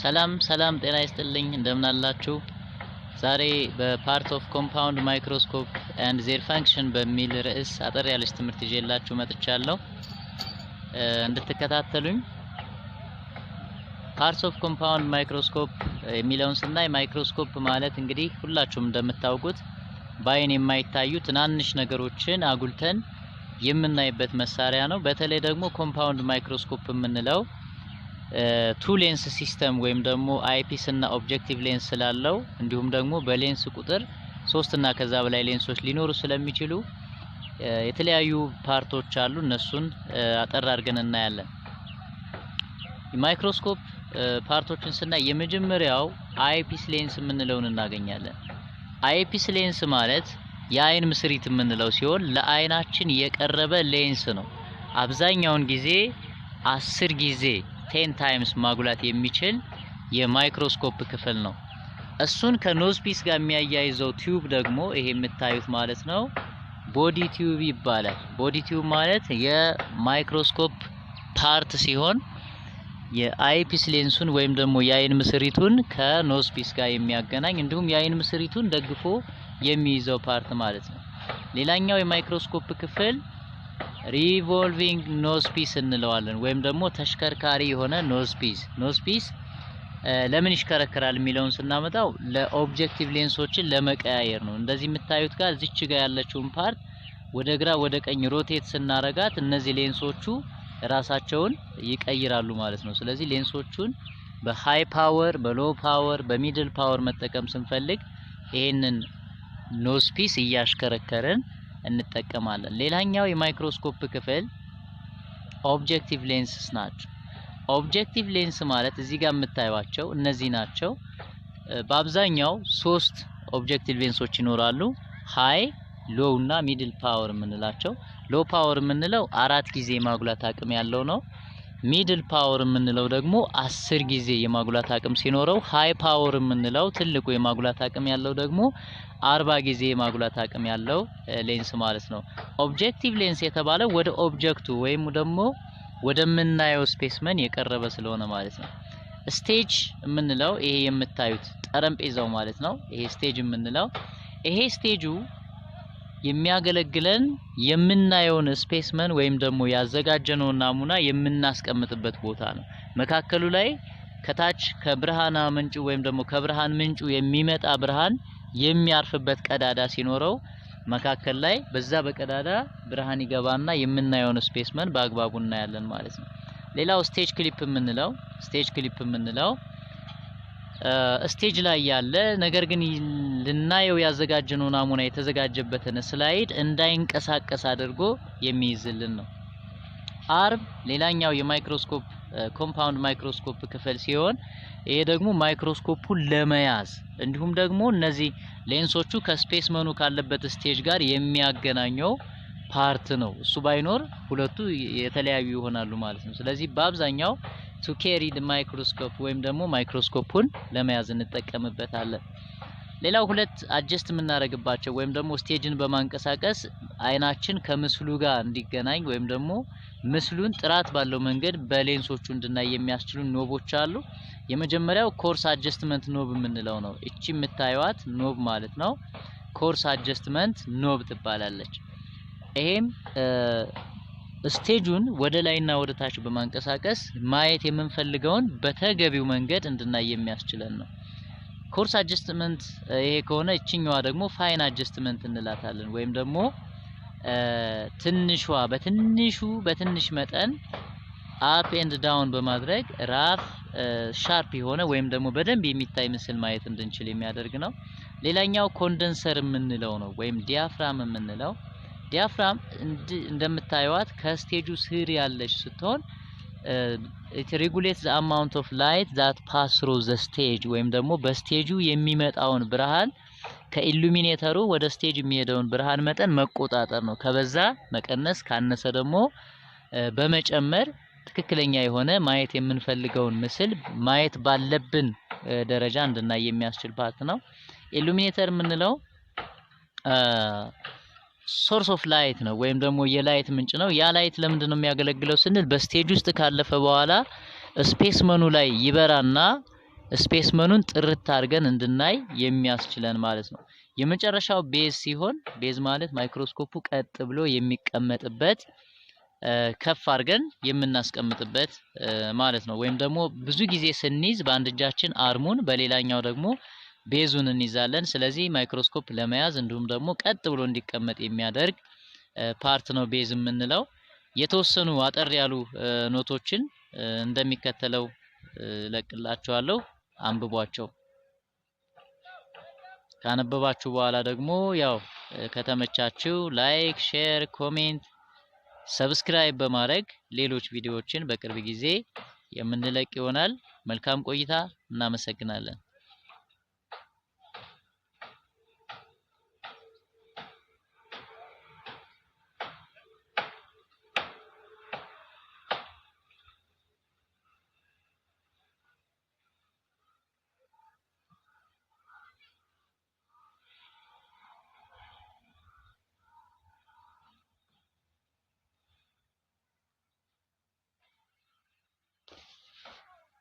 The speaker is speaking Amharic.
ሰላም ሰላም፣ ጤና ይስጥልኝ፣ እንደምን አላችሁ? ዛሬ በ part of compound microscope and their function በሚል ርዕስ አጠር ያለች ትምህርት ይዤላችሁ መጥቻለሁ፣ እንድትከታተሉኝ። Parts of compound microscope የሚለውን ስናይ፣ ማይክሮስኮፕ ማለት እንግዲህ ሁላችሁም እንደምታውቁት በአይን የማይታዩ ትናንሽ ነገሮችን አጉልተን የምናይበት መሳሪያ ነው። በተለይ ደግሞ compound microscope የምንለው two lens system ወይም ደግሞ eyepiece እና objective lens ስላለው፣ እንዲሁም ደግሞ በሌንስ ቁጥር ሶስት እና ከዛ በላይ ሌንሶች ሊኖሩ ስለሚችሉ የተለያዩ part ኦች አሉ። እነሱን አጠር አድርገን እናያለን። የማይክሮስኮፕ part ኦችን ስናይ የመጀመሪያው eyepiece lens የምንለውን እናገኛለን። Eyepiece lens ማለት የአይን ምስሪት የምንለው ሲሆን ለአይናችን የቀረበ ሌንስ ነው። አብዛኛውን ጊዜ 10 ጊዜ፣ 10 times ማጉላት የሚችል የማይክሮስኮፕ ክፍል ነው። እሱን ከ nose piece ጋር የሚያያይዘው tube ደግሞ ይሄ የምታዩት ማለት ነው፣ body tube ይባላል። Body tube ማለት የማይክሮስኮፕ part ሲሆን የ eyepiece ሌንሱን ወይም ደግሞ የአይን ምስሪቱን ከ nose piece ጋር የሚያገናኝ፣ እንዲሁም የአይን ምስሪቱን ደግፎ የሚይዘው part ማለት ነው። ሌላኛው የማይክሮስኮፕ ክፍል revolving nose piece እንለዋለን ወይም ደግሞ ተሽከርካሪ የሆነ nose piece። Nose piece ለምን ይሽከረከራል የሚለውን ስናመጣው ለ objective ሌንሶችን ለመቀያየር ነው። እንደዚህ የምታዩት ጋር እዚች ጋር ያለችውን part ወደ ግራ ወደ ቀኝ rotate ስናረጋት እነዚህ ሌንሶቹ ራሳቸውን ይቀይራሉ ማለት ነው። ስለዚህ ሌንሶቹን በ high power፣ በ low power፣ በ middle power መጠቀም ስንፈልግ ይሄንን nose piece እያሽከረከርን እንጠቀማለን። ሌላኛው የማይክሮስኮፕ ክፍል objective lenses ናቸው። Objective lens ማለት እዚህ ጋር የምታዩቸው እነዚህ ናቸው። በአብዛኛው ሶስት objective ሌንሶች ይኖራሉ። High፣ low እና middle power የምንላቸው። Low power የምንለው 4 ጊዜ የማጉላት አቅም ያለው ነው። Middle power የምንለው ደግሞ 10 ጊዜ የማጉላት አቅም ሲኖረው፣ high power የምንለው ትልቁ የማጉላት አቅም ያለው ደግሞ 40 ጊዜ የማጉላት አቅም ያለው ሌንስ ማለት ነው። Objective lens የተባለው ወደ object ኡ ወይም ደግሞ ወደምናየው specimen የቀረበ ስለሆነ ማለት ነው። Stage የምንለው ይሄ የምታዩት ጠረጴዛው ማለት ነው። ይሄ stage የምንለው፣ ይሄ stage ኡ የሚያገለግለን የምናየውን specimen ወይም ደግሞ ያዘጋጀነውን ናሙና የምናስቀምጥበት ቦታ ነው። መካከሉ ላይ ከታች ከብርሃን ምንጩ ወይም ደግሞ ከብርሃን ምንጩ የሚመጣ ብርሃን የሚያርፍበት ቀዳዳ ሲኖረው፣ መካከል ላይ በዛ በቀዳዳ ብርሃን ይገባና የምናየውን specimen በአግባቡ እናያለን ማለት ነው። ሌላው stage clip የምንለው stage ላይ ያለ ነገር ግን ልናየው ያዘጋጀነው ናሙና የተዘጋጀበትን slide እንዳይንቀሳቀስ አድርጎ የሚይዝልን ነው። Arm ሌላኛው የማይክሮስኮፕ compound microscope ክፍል ሲሆን ይሄ ደግሞ ማይክሮስኮፑን ለመያዝ እንዲሁም ደግሞ እነዚህ ሌንሶቹ ከ specimen ኑ ካለበት stage ጋር የሚያገናኘው part ነው። እሱ ባይኖር ሁለቱ የተለያዩ ይሆናሉ ማለት ነው። ስለዚህ በአብዛኛው to carry microscope ወይም ደግሞ ማይክሮስኮፑን ለመያዝ እንጠቀምበታለን። ሌላው ሁለት adjust የምናደርግባቸው ወይም ደግሞ stage ን በማንቀሳቀስ አይናችን ከምስሉ ጋር እንዲገናኝ ወይም ደግሞ ምስሉን ጥራት ባለው መንገድ በሌንሶቹ እንድናይ የሚያስችሉ knob ኦች አሉ። የመጀመሪያው coarse adjustment knob የምንለው ነው። እቺ የምታዩዋት knob ማለት ነው። Coarse adjustment knob ትባላለች። ይሄም stage ኡን ወደ ላይና ወደ ታች በማንቀሳቀስ ማየት የምንፈልገውን በተገቢው መንገድ እንድናይ የሚያስችለን ነው። Coarse adjustment ይሄ ከሆነ እችኛዋ ደግሞ fine adjustment እንላታለን። ወይም ደግሞ ትንሿ በትንሹ በትንሽ መጠን up and down በማድረግ rough sharp የሆነ ወይም ደግሞ በደንብ የሚታይ ምስል ማየት እንድንችል የሚያደርግ ነው። ሌላኛው condenser የምንለው ነው ወይም diaphragm የምንለው። Diaphragm እንደምታዩዋት ከ stage ኡ ስር ያለች ስትሆን it regulates the amount of light that pass through the stage ወይም ደግሞ በ stage ኡ የሚመጣውን ብርሃን፣ ከ illuminator ኡ ወደ stage የሚሄደውን ብርሃን መጠን መቆጣጠር ነው። ከበዛ መቀነስ፣ ካነሰ ደግሞ በመጨመር ትክክለኛ የሆነ ማየት የምንፈልገውን ምስል ማየት ባለብን ደረጃ እንድናይ የሚያስችል part ነው። Illuminator የምንለው source of light ነው ወይም ደግሞ የ light ምንጭ ነው። ያ light ለምንድን ነው የሚያገለግለው ስንል በ stage ውስጥ ካለፈ በኋላ specimen ኑ ላይ ይበራና Specimen ኑን ጥርት አድርገን እንድናይ የሚያስችለን ማለት ነው። የመጨረሻው base ሲሆን base ማለት ማይክሮስኮፑ ቀጥ ብሎ የሚቀመጥበት፣ ከፍ አድርገን የምናስቀምጥበት ማለት ነው። ወይም ደግሞ ብዙ ጊዜ ስንይዝ በአንድ እጃችን arm ኡን በሌላኛው ደግሞ base ኡን እንይዛለን። ስለዚህ ማይክሮስኮፕ ለመያዝ እንዲሁም ደግሞ ቀጥ ብሎ እንዲቀመጥ የሚያደርግ part ነው base የምንለው። የተወሰኑ አጠር ያሉ note ኦችን እንደሚከተለው እለቅላችኋለሁ። አንብቧቸው። ካነበባችሁ በኋላ ደግሞ ያው ከተመቻችሁ like፣ share፣ comment፣ subscribe በማድረግ ሌሎች ቪዲዮዎችን በቅርብ ጊዜ የምንለቅ ይሆናል። መልካም ቆይታ። እናመሰግናለን።